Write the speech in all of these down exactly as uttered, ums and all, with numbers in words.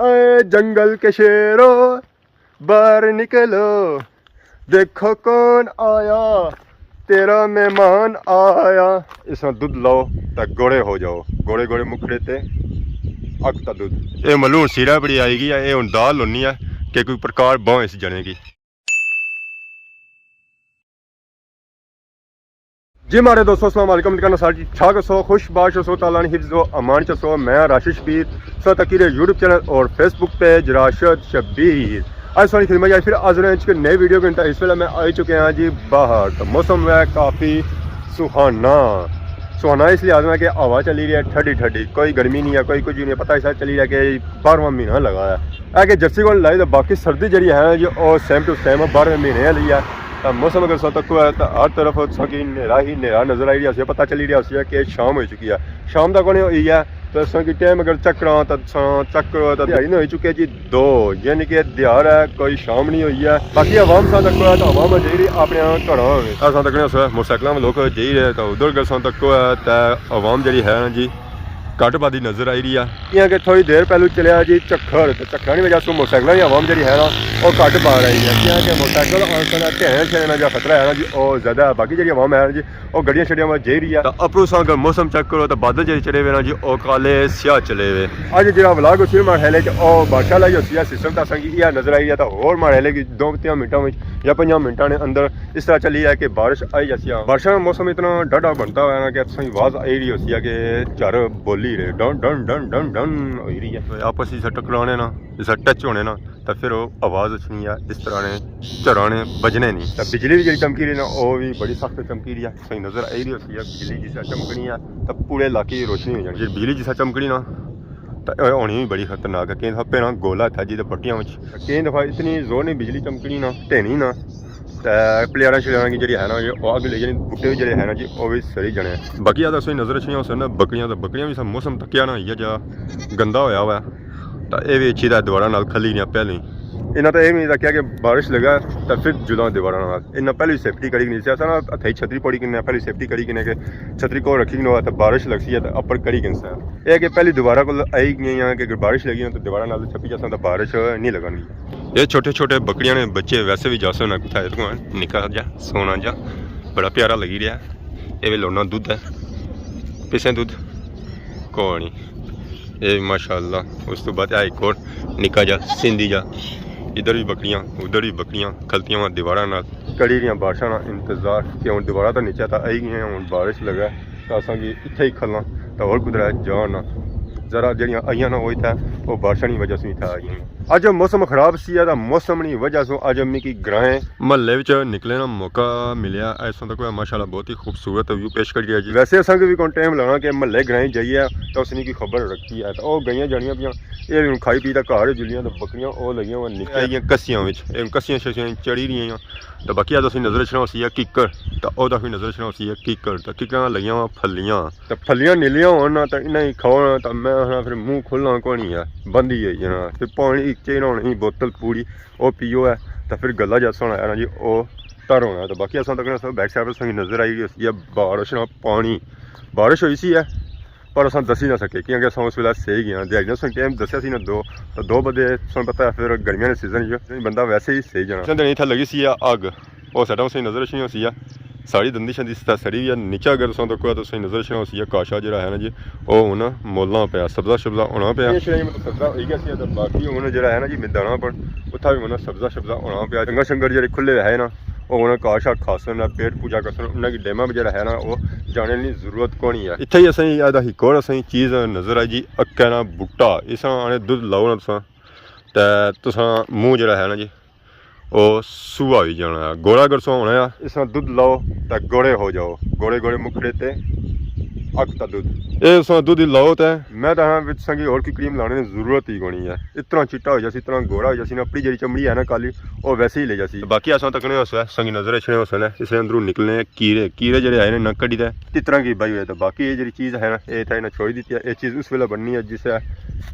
اے جنگل کے شیرو، باہر نکلو، دیکھو کون آیا، تیرا مہمان آیا۔ اس طرح دودھ لاؤ تے گوڑے ہو جاؤ، گوڑے گوڑے مکھڑے تے اک تا دودھ۔ اے ملو ہن سیرا بڑی آئی گئی ہے، اے ہن دال ہونی ہے کہ کوئی پرکار بہوں اس جنے کی۔ جی ماڑے دوستو، السلام علیکم، امید کرنا سارے ٹھیک ٹھاک ہسو، خوش باش ہسو، تعالیٰ نے حفظ و امان چ ہسو۔ میں راشد شبیر، سو تکی رہے یوٹیوب چینل اور فیس بک پیج راشد شبیر۔ اج ساری خدمت آئی پھر حاضر ہیں ایک نئی ویڈیو کے اندر۔ اس ویلے میں آئی چکے ہاں جی باہر، تو موسم ہے کافی سہانا۔ سہانا اس لیے آدھنا کہ ہوا چلی رہی ہے ٹھڈی ٹھڈی، کوئی گرمی نہیں ہے، کوئی کچھ نہیں ہے، پتہ ایسا چلی رہا کہ بارہواں مہینہ لگا ہے۔ اے کہ جرسی کول لائی تے باقی سردی جیڑی ہے نا جی، او سیم ٹو سیم بارہویں مہینے آلی ہے۔ تے موسم اگر سو تکو ہے تے ہر طرف تساں کی نیرا ہی نیرا نظر آئی رہیا سی، پتہ چلی رہیا سی کہ شام ہوئی چکی ہے۔ شام دا کونے ہوئی ہے تے تساں کی ٹائم اگر چیک کراں تے تساں چیک کرو تے دیہاڑی نہ ہوئی چکی ہے جی دو، یعنی کہ دیہاڑ ہے، کوئی شام نہیں ہوئی ہے۔ باقی عوام ساں تکو ہے تے عوام جائی رہی اپنے گھراں۔ اساں تکنے اس موٹر سائیکلاں میں لوک جائی رہے تے ادھر اگر ساں تکو ہے تے عوام جیڑی ہے نا جی گھٹ بادی نظر آئی رہی ہے۔ کیاں کہ تھوڑی دیر پہلو چلیا جی چکھر، تے چکھراں نی وجہ سوں موٹر سائیکلاں نی عوام جیڑی ہے نا، او گھٹ باہر آئی ہے۔ کیاں کہ موٹر سائیکل آن سنا ٹھیرے شیرے نا جا خطرہ ہے نا جی، او زیادہ ہے۔ باقی جیڑی عوام ہے نا جی، او گڈیاں شڈیاں وچ جائی رہی ہے۔ تے اپروں ساں اگر موسم چیک کرو تے بادل جیڑے چڑھے ہوئے نا جی، او کالے سیاہ چلے ہوئے۔ اج جیڑا ولاگ اسی ماڑے خیال اچ او بارشاں آلا ہی ہوسی ہے، سسٹم تے اساں کی ایہا نظر آئی رہیا، تے ہور ماڑے خیال اچ دو تیاں منٹاں وچ یا پنجاں منٹاں نے اندر اس طرح چلی ہے کہ بارش آئی جاسی۔ بارشاں نا موسم اتنا ڈاڈھا بنتا ہوا نا کہ تساں کی آواز آئی رہی ہوسی ہے کہ جھر بولی رہے، ڈن ڈن ڈن ڈن ڈن ہوئی رہی ہے۔ آپس وچ ٹکرانے نا، جسا ٹچ ہونے نا، تے پھر او آواز اچھنی ہے، اس طرح نے جھراں نے بجنے نہیں۔ تے بجلی وی جیڑی چمکی رہی نا، او وی بڑی سخت چمکی رہی ہے۔ تساں کی نظر آئی رہی ہوسی ہے، بجلی جسا چمکنی ہے، تے پورے علاقے کی روشنی ہو جانی۔ جے بجلی جسا چمکنی نا، تے اے ہونی وی بڑی خطرناک ہے۔ کئی دفعہ پہلاں گولا تھا جی تے بٹیاں وچ، کئی دفعہ اتنی زور نی بجلی چمکنی نا، ٹھینی نا، تے پلیاراں شلیاراں کی جیڑی ہے نا، او اگ لئی جانی، بوٹے وی جیڑے ہے نا جی، او وی سڑی جانے۔ باقی آ تساں نظر اچھنی ہوسن بکریاں، تے بکریاں وی سا موسم تکیا نا، ایہا جا گندا ہویا ہوا ہے، تے اے وی اچھی تے دیواراں نال کھلی رہیاں پہلے ہی۔ انہاں تے اے امید رکھیا کہ بارش لگا تے پھر جلاں دیواراں نال۔ انہاں پہلے ہی سیفٹی کری گھنی سی، اساں نا ہتھے چھتری پوڑی کنے، پہلے سیفٹی کری کنے کہ چھتری کول رکھی گھنو تے بارش لگسی ہے تے اپر کری گھنسا۔ اے کہ پہلی دیوارا کول آئی گئی آں کہ اگر بارش لگی نا تے دیوارا نال چھپی جاساں تے بارش نہیں لگن گی۔ اے چھوٹے چھوٹے بکریاں نے بچے ویسے وی جاسن نہ کتھا، اے تکو نکا جا سونا جا بڑا پیارا لگی رہیا۔ اے وی لونا دودھ ہے۔ پیسے دودھ کوئی نہیں۔ اے ماشاءاللہ۔ اس تو بعد اے ایک اور نکا جا سندھی جا۔ ادھر وی بکریاں، ادھر وی بکریاں کھلتیاں وا دیواراں نال۔ کڑی رہیاں بارشاں نا انتظار کہ ہن دیوارا تاں نیچے تاں آئی گئیاں، ہن بارش لگا۔ تاں اساں کی اتھے ہی کھلنا، تاں ہور کدرے جان نہ۔ ذرا جیڑیاں آئیاں نا، او اتھے او بارشاں نی وجہ سوں اتھے آئیاں۔ اج موسم خراب سی، تاں موسم نی وجہ سوں اج امی کی گرائیں محلے وچ نکلنے نا موقع ملیا۔ ایسا تاں کوئی ماشاءاللہ بہت ہی خوبصورت ویو پیش کری رہیا جی۔ ویسے اساں کی وی کوئی ٹائم لانا کہ محلے گرائیں جائیے تاں اس نی کوئی خبر رکھی ہے۔ تاں او گئیاں جانیاں پیاں، اے ہن کھائی پی تاں گھر جلیاں تاں بکریاں او لگیاں ہوئیاں نکیاں جیاں کسیاں وچ، اے کسیاں شسیاں چڑھی رہیاں۔ تے باقی آ تساں نظر اچھنا ہوسی ہے ککڑ، تے او تساں نظر اچھنا ہوسی ہے ککڑ، تے ککڑاں لگیاں وا پھلیاں۔ تے پھلیاں نیلیاں ہون نا، تے انہاں کی کھاؤ نا، تے میں آخنا پھر منہ کھلنا کوئی نہیں ہے، بند ہی ہوئی جانا۔ پھر پانی اک چاہینا ہونا، بوتل پوری، او پیو ہے، تے پھر گلا جیسا ہونا ہے نا جی، او تر ہونا ہے۔ تے باقی اساں تکنے سب بیک سائیڈ پر تساں نظر آئی ہوسی ہے بارش نا پانی، بارش ہوئی سی ہے۔ پر اساں دسی نہ سکے، کیونکہ اساں اس ویلے سہی گئے ہاں۔ دیہاڑی نے اساں ٹائم دسیا سی نا دو، تو دو بجے تساں پتہ ہے پھر گرمیاں نے سیزن وچ بندہ ویسے ہی سہی جانا۔ اساں دے اتھے لگی سی اگ، او ساڈا اساں نظر اچھنی ہوسی ہے۔ ساڑی دندی شندی ستا سڑی ہوئی ہے، نیچے اگر تساں تکو تو اساں نظر اچھنا ہوسی ہے کاشا جیڑا ہے نا جی، او ہن مولاں پیا، سبزہ شبزہ ہونا پیا۔ اے شے مطلب سبزہ ہوئی گیا سی، تے باقی ہن جیڑا ہے نا جی میداناں پر اتھا وی ہن سبزہ شبزہ ہونا پیا۔ جنگل شنگل جیڑے کھلے ہوئے ہے نا، او ہن گھا شا کھاسن، پیٹ پوجا کرسن، انہاں کی ڈیماں وچ جیڑا ہے نا، او جانے نی ضرورت کونی ہے۔ اتھے ہی اساں کی ادا ہک اور اساں کی چیز نظر آئی جی، اکے نا بوٹا۔ اساں آنے دودھ لاؤ نا تساں، تے تساں منہ جیڑا ہے نا جی، او سوا ہوئی جانا ہے۔ گوڑا اگر تساں ہونا ہے، اس طرح دودھ لاؤ تے گوڑے ہو جاؤ، گوڑے گوڑے مکھڑے تے اک تا دودھ۔ اے تساں دودھ ہی لاؤ تے میں تاں آخنا وچ تساں کی ہور کوئی کریم لانے نی ضرورت ہی کونی ہے۔ اتنا چٹا ہو جاسی، اتنا گوڑا ہو جاسی نا، اپنی جیڑی چمڑی ہے نا کالی، او ویسے ہی لے جاسی۔ باقی اساں تکنے اس ویلے، تساں کی نظر اچھنے اس ویلے، اس نے اندروں نکلنے کیڑے، کیڑے جیڑے آئے نے نا کڈی تے تتراں کی بائی ہوئے، تے باقی اے جیڑی چیز ہے نا، اے اتھے انہاں چھوڑی دتی ہے۔ اے چیز اس ویلے بننی ہے جس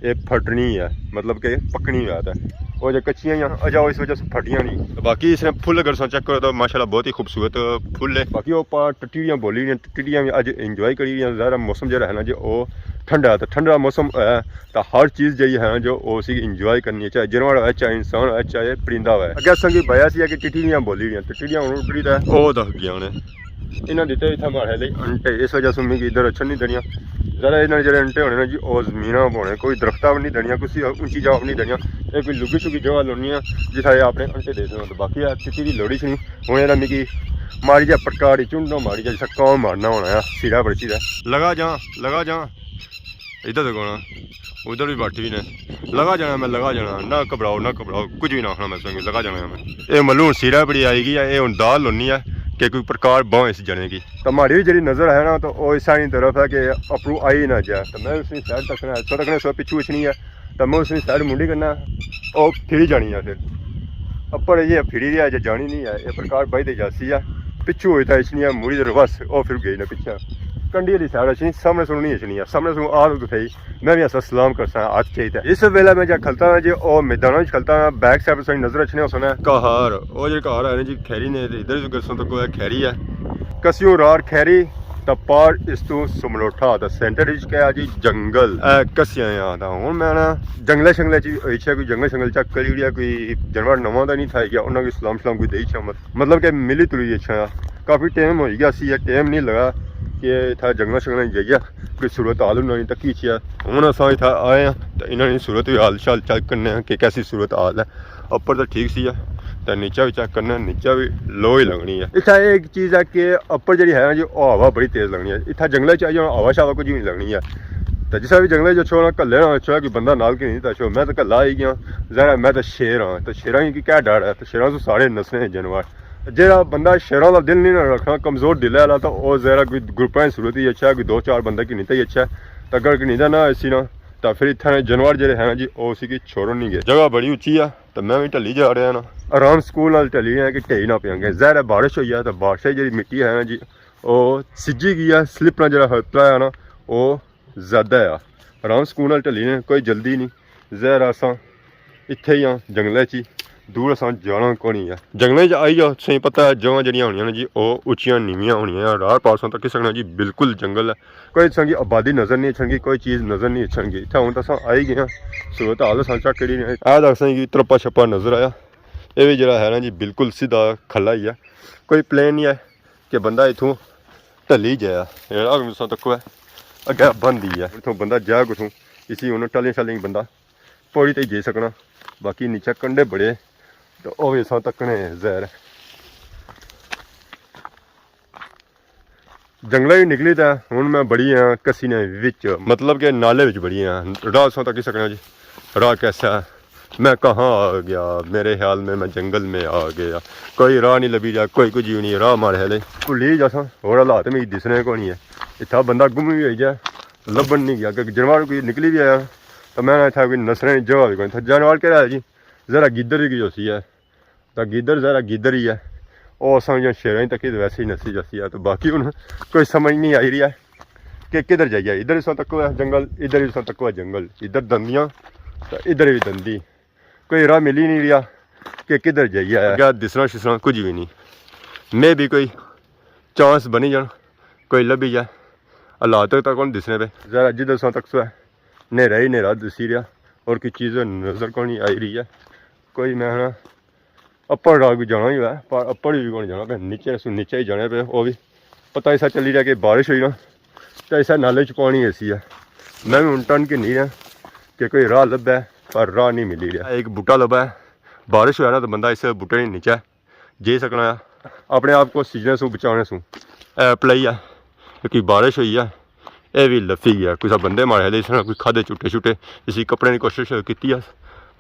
اے پھٹنی ہے، مطلب کہ پکنی ہوئی تے او جے کچیاں ہیاں، اجا اس وجہ سے پھٹیاں نہیں۔ تے باقی اس نے پھل اگر تساں چیک کرو تو ماشاءاللہ بہت ہی خوبصورت پھل ہے۔ باقی او پا ٹٹیاں بولی نے، ٹٹیاں وی اج انجوائے کری رہیاں۔ ظاہر ہے موسم جیڑا ہے نا جی، او ٹھنڈا ہے، تو ٹھنڈا موسم ہے، تو ہر چیز جیہڑی ہے نا جو او اسی انجوائے کرنی ہے، چاہے جانور ہوئے، چاہے انسان ہوئے، چاہے پرندہ ہوئے۔ اگے اساں کی بایا سی کہ ٹٹیاں بولی رہیاں، ٹٹیاں ہن اڈری تے او دکھ گیا ہونے۔ انہاں دیتے اتھا ماڑے لئی انٹے، اس وجہ سے میں ادھر اچھن نہیں دینیاں۔ ذرا انہاں نے جڑے انٹے ہونے نا جی، او زمیناں پہ ہونے، کوئی درختاں پہ نہیں دینیاں، کسی اونچی جگہ پہ نہیں دینیاں۔ اے کوئی لگی شگی جگہ لونی ہے جتھا اے اپنے انٹے دے سکن۔ باقی اے ٹٹی دی لوڑی چ نہیں، ہن اے نا مکی ماری جا پٹکاری چنڈو ماری جا، جیسا کاں مارنا ہونا ہے سیرا پرچی دا۔ لگا جاں، لگا جاں، ادھر دیکھو نا، ادھر بھی بیٹھی ہوئی نے۔ لگا جانا میں، لگا جانا، نہ گھبراؤ، نہ گھبراؤ، کچھ بھی نہ آخنا میں سنگی، لگا جانا میں۔ اے ملو ہن سیرا بڑی آئی گئی ہے، اے ہن دال ہونی ہے کہ کوئی پرکار باں اس جنے کی۔ تو ماڑی بھی جڑی نظر ہے نا، تو او اس سائیں طرف ہے کہ اپرو آئی نہ جائے۔ تو میں اس سائڈ تکنا، اس تکنا سو پچھو اچھنی ہے، تو میں اس سائڈ منڈی کرنا، او پھری جانی ہے پھر۔ اپر یہ پھری رہیا جے جانی نہیں ہے، اے پرکار بائی دے جاسی ہے۔ پچھو ہوئی تاں اچھنی ہے، مڑی تے بس او پھر گئی نا پچھے۔ کنڈی والی سائڈ اچھنی، سامنے سنو نہیں اچھنی ہے، سامنے سنو آ تو تھئی، میں بھی ایسا سلام کرساں، ہاتھ چاہیے۔ اس ویلے میں جا کھلتا ہاں جی، او میداناں وچ کھلتا ہاں، بیک سائڈ تساں نظر اچھنے ہوسن۔ کہار، او جڑے کہار ہے نا جی، کھیری نے، تے ادھر بھی کرساں تو کوئی کھیری ہے۔ کسیوں رار کھیری، تے پار اس تو سملوٹھا، تے سینٹر وچ کیا جی جنگل۔ اے کسیاں آ، تے ہن میں نا جنگلے شنگلے چ اچھا کوئی جنگل شنگل چیک کری اڑیا، کوئی جانور نواں تاں نہیں تھا گیا، انہاں کی سلام شلام کوئی دئی چھا مت-، مطلب کہ ملی تلی اچھا۔ کافی ٹائم ہوئی گیا سی، یہ ٹائم نہیں لگا کہ اتھا جنگل شنگل جائیے کوئی صورت حال انہاں نے تکی اچھیا۔ ہن اساں اتھا آئے ہیں تے انہاں نے صورت حال شال چیک کرنے ہیں کہ کیسی صورت حال ہے۔ اپر تے ٹھیک سی ہے، تے نیچے بھی چیک کرنا، نیچے بھی لو ہی لگنی ہے۔ اتھا ایک چیز ہے کہ اپر جڑی ہے نا جی، او ہوا بڑی تیز لگنی ہے۔ اتھا جنگلے چ آئی جانا، ہوا شوا کچھ بھی نہیں لگنی ہے۔ تے جسا بھی جنگلے چ اچھو نا، کلے نا اچھو، کوئی بندہ نال کی نہیں تے اچھو، میں تے کلا آئی گیا۔ ظاہر ہے میں تے شیر ہاں، تے شیراں کی کیا ڈر ہے، تے شیراں تو سارے نسنے ہیں جانور۔ جیڑا بندہ شیراں دا دل نہیں نہ رکھنا، کمزور دل ہے والا، تے او ظاہر ہے کوئی گروپاں دی صورت ہی اچھا ہے، کوئی دو چار بندہ کی نہیں تے ہی اچھا ہے۔ تے اگر کی نہیں تے نہ اسی نا، تے پھر اتھا نے جانور جڑے ہیں نا جی، او اسی کی چھوڑن نہیں گے۔ جگہ بڑی اچھی ہے۔ تے میں وی ٹلی جا رہیا نا۔ آرام سکون نال ٹلی رہیا کہ ٹھئی نہ پیاں گے۔ ظاہر ہے بارش ہوئی ہے تے بارش جیڑھی مٹی ہے نا جی، او سجی گئی ہے، سلپنا جیڑھا خطرہ ہے نا، او زیادہ ہے۔ آرام سکون نال ٹلی نے، کوئی جلدی نہیں۔ ظاہر ہے اساں اتھے ہی ہاں جنگلے چ ہی، دور اساں جانا کونی ہے۔ جنگلے چ آئی جاؤ، تساں پتہ ہے جگہ جیڑھیاں ہونیاں نے جی، او اچیاں نیویاں ہونیاں، راہ پاسوں تک کسے نا جی بالکل جنگل ہے۔ کوئی تساں کی آبادی نظر نہیں اچھن گی، کوئی چیز نظر نہیں اچھن گی۔ اتھا ہن تساں آئی گئے ہاں، صورت حال اساں چیک کری نے۔ اے تساں کی ترپا شپا نظر آیا، اے وی جیڑھا ہے نا جی بالکل سیدھا کھلا ہی ہے، کوئی پلین نہیں ہے کہ بندہ اتھوں ٹلی جایا۔ اے راہ تساں تکو ہے، اگے بند ہی ہے، اتھوں بندہ جا کتھوں، اسی ہن ٹالیاں شالیاں بندہ پوڑی تے جائی سکنا، باقی نیچے کنڈے بڑے تے او وی اساں تکنے ظاہر ہے۔ جنگلے وی نکلی تے ہن میں بڑی آں کسی نے وچ، مطلب کہ نالے وچ بڑی آں۔ راہ تساں تکی سکنے جی، راہ کیسا ہے؟ میں کہاں آ گیا؟ میرے خیال میں میں جنگل میں آ گیا۔ کوئی راہ نہیں لبھی رہیا، کوئی کچھ بھی نہیں، راہ مارے ہلے۔ بھلی جاساں، ہور حالات میں دسنے کونی ہے۔ اتھا بندہ گم وی ہوئی جائے، لبھن نہیں گیا، کہ جانور کوئی نکلی بھی آیا، تو میں اتھا کوئی نسنے نی جگہ بھی کونی۔ اتھا جانور کیڑا ہے جی؟ ذرا گیدڑ وی کی ہوسی ہے۔ تاں گیدڑ ذرا گیدڑ ہی ہے۔ او اساں جیہاں شیراں تکی تے ویسے ہی نسی جاسی ہے۔ تو باقی ہن کوئی سمجھ نہیں آئی رہی ہے کہ کدھر جائیے۔ ادھر اساں تکو ہے جنگل، ادھر اساں تکو ہے جنگل، ادھر دندیاں تے ادھر وی دندی۔ کوئی راہ ملی نہیں رہیا کہ کدھر جائیے۔ اگے دسنا شسنا کچھ بھی نہیں۔ میں بھی کوئی چانس بنی جان، کوئی لبھی جائے۔ حالات تک کون دسنے پے۔ ذرا جدھر اساں تکو ہے، نیرا ہی نیرا دسی رہیا، اور کوئی چیز نظر کونی آئی رہی ہے۔ کوئی میں نا اپر راہ بھی جانا ہی ہوئے، پر اپر بھی کون جانا پے، نیچے سو نیچے ہی جانے پے۔ او بھی پتہ ایسا چلی رہیا کہ بارش ہوئی نا، تے ایسا نالے چ پانی ایسی ہے۔ میں بھی ہن ٹن کے نہیں رہیا کہ کوئی راہ لبھے، پر راہ نہیں ملی رہیا۔ ایک بوٹا لبھا ہے، بارش ہویا نا تو بندہ اس بوٹے نے نیچے جائی سکنا ہے، اپنے آپ کو سجنے سوں بچانے سوں۔ اے پلائی ہے، کوئی بارش ہوئی ہے، اے وی لفی گیا۔ کسا بندے مارے ہلے، اس نے کوئی کھادے چٹے چٹے، اسی کپڑے نی کوشش کیتی ہے،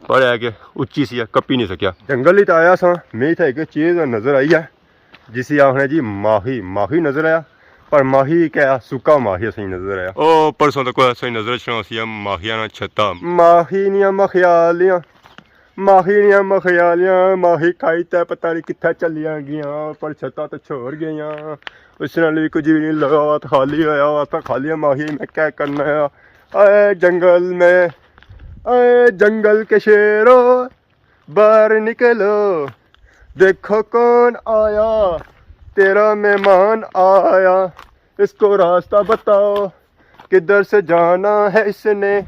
پر ہے کہ اچی سی ہے، کپی نہیں سکیا۔ جنگل ہی تو آیا سا، میں اتھا ایک چیز نظر آئی ہے، جسی آخنے جی ماہی، ماہی نظر آیا، پر ماہی کیا، سکا ماہی اساں نظر آیا۔ او پرسوں تک اساں نظر اچھنا سی ماہیاں نا چھتا۔ ماہی نیاں مخیالیاں، ماہی نیاں مخیالیاں، ماہی کھائی تے پتہ نہیں کتھے چلیاں گیاں، پر چھتاں تے چھوڑ گئیاں۔ اس نال بھی کچھ بھی نہیں لگا ہوا، تو خالی ہویا ہوا، تو خالی ماہی میں کیا کرنا ہے؟ اے جنگل میں، اے جنگل کے شیرو، باہر نکلو، دیکھو کون آیا، تیرا مہمان آیا، اس کو راستہ بتاؤ۔ کدھر سے جانا ہے اس نے،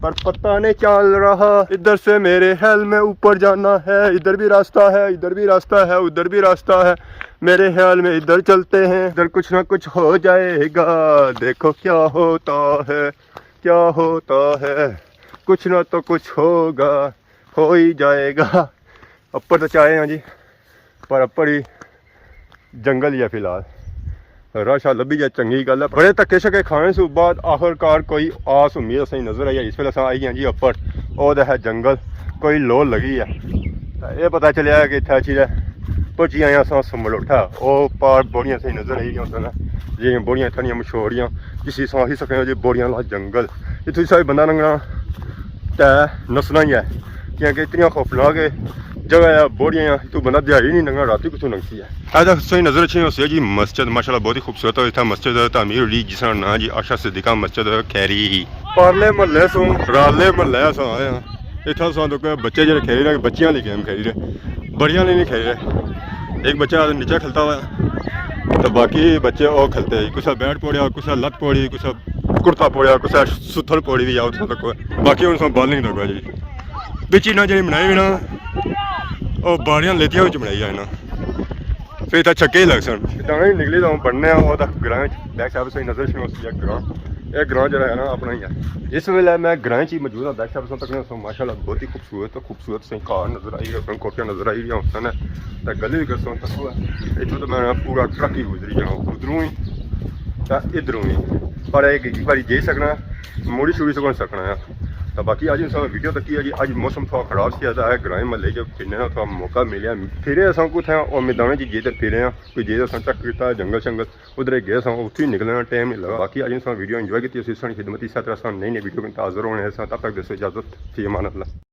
پر پتہ نہیں چل رہا۔ ادھر سے میرے خیال میں اوپر جانا ہے، ادھر بھی راستہ ہے، ادھر بھی راستہ ہے، ادھر بھی راستہ ہے۔ میرے خیال میں ادھر چلتے ہیں، ادھر کچھ نہ کچھ ہو جائے گا۔ دیکھو کیا ہوتا ہے، کیا ہوتا ہے، کچھ نہ تو کچھ ہوگا، ہو ہی جائے گا۔ اپر تو چاہے ہاں جی، پر اپر ہی جنگل ہی ہے فی الحال۔ رش آ لبھی جائے چنگی گل ہے۔ بڑے دھکے شکے کھانے سو بعد آخر کار کوئی آس امید اساں نظر آئی ہے۔ اس ویلے اساں آئی گئے جی اپر، او دے ہے جنگل، کوئی لو لگی ہے۔ تے اے پتہ چلیا ہے کہ اتھے اچھی دے پہنچی آئے اساں سملوٹھا۔ او پار بوڑیاں اساں نظر آئی گیاں سن، جیڑیاں بوڑیاں اتھاں دیاں مشہوریاں، جس اساں آخی سکنے ہاں جی بوڑیاں آلا جنگل۔ اتھوں سارے بندہ لنگنا تے نسنا ہی ہے، کیونکہ اتنی خوفناک ہے جگہ ہے، بوڑیاں ہیں، اتھوں بندہ دیہاڑی نہیں لنگنا، راتی کتھوں لنگسی ہے۔ اے تاں تساں نظر اچھی ہوسی ہے جی مسجد، ماشاءاللہ بہت ہی خوبصورت ہے۔ اتھا مسجد تعمیر ہوئی جس نا ناں جی عائشہ صدیقہ مسجد کھیری ہی۔ پارلے محلے سوں، رالے محلے سوں آئے ہاں۔ اتھا سوں تو کوئی بچے جڑے کھیلی رہے، بچیاں لے گیم کھیلی رہے، بڑیاں لے نہیں کھیلی رہے۔ ایک بچہ نیچے کھلتا ہوا ہے، تو باقی بچے او کھلتے ہیں۔ کسا بیٹ پوڑیا، کسا لت پوڑی، کسا کرتا پوڑیا، کسا ستھل پوڑی بھی آؤ تک۔ باقی ہن سوں بالنگ لگا جی۔ پچی نہ جڑی بنائی ہوئی نا، او باڑیاں لیتیاں وچ بنائی ہے نا۔ پھر اتھا چھکے ہی لگ سن۔ دانے نکلی تو ہن بننے آ، او تک گراں وچ بیک سائیڈ سے نظر شروع ہوتی ہے گراں۔ اے گراں جڑا ہے نا اپنا ہی ہے۔ اس ویلے میں گراں وچ ہی موجود ہاں، بیک سائیڈ سے تک سو ماشاءاللہ بہت ہی خوبصورت، خوبصورت سے گھر نظر آئی رہے سن، کوٹھیاں نظر آئی رہیاں سن۔ تے گلی وی کرساں تکو ہے۔ اتھوں تو میں پورا ٹرک ہی گزری جاؤں، ادھروں ہی تے ادھروں ہی۔ پر ایک، ایک باری جائی سکنا، مڑی شڑی سکنا سکنا ہے۔ تے باقی اج انسان ویڈیو تکی ہے جی، اج موسم تھوڑا خراب سی، تے گرائیں محلے جو پھرنے نا تھوڑا موقع ملیا۔ پھرے اساں کو تھے او میدان جی جدھر پھرے ہاں، کوئی جدھر اساں چیک کیتا جنگل شنگل، ادھر گئے ساں، اتھے نکلنا ٹائم نہیں لگا۔ باقی اج انسان ویڈیو انجوائے کیتی، اسی سن خدمتی ساتھ رہساں، نئی نئی ویڈیو کے حاضر ہونے ساں، تب تک دیسو اجازت، فی امان اللہ۔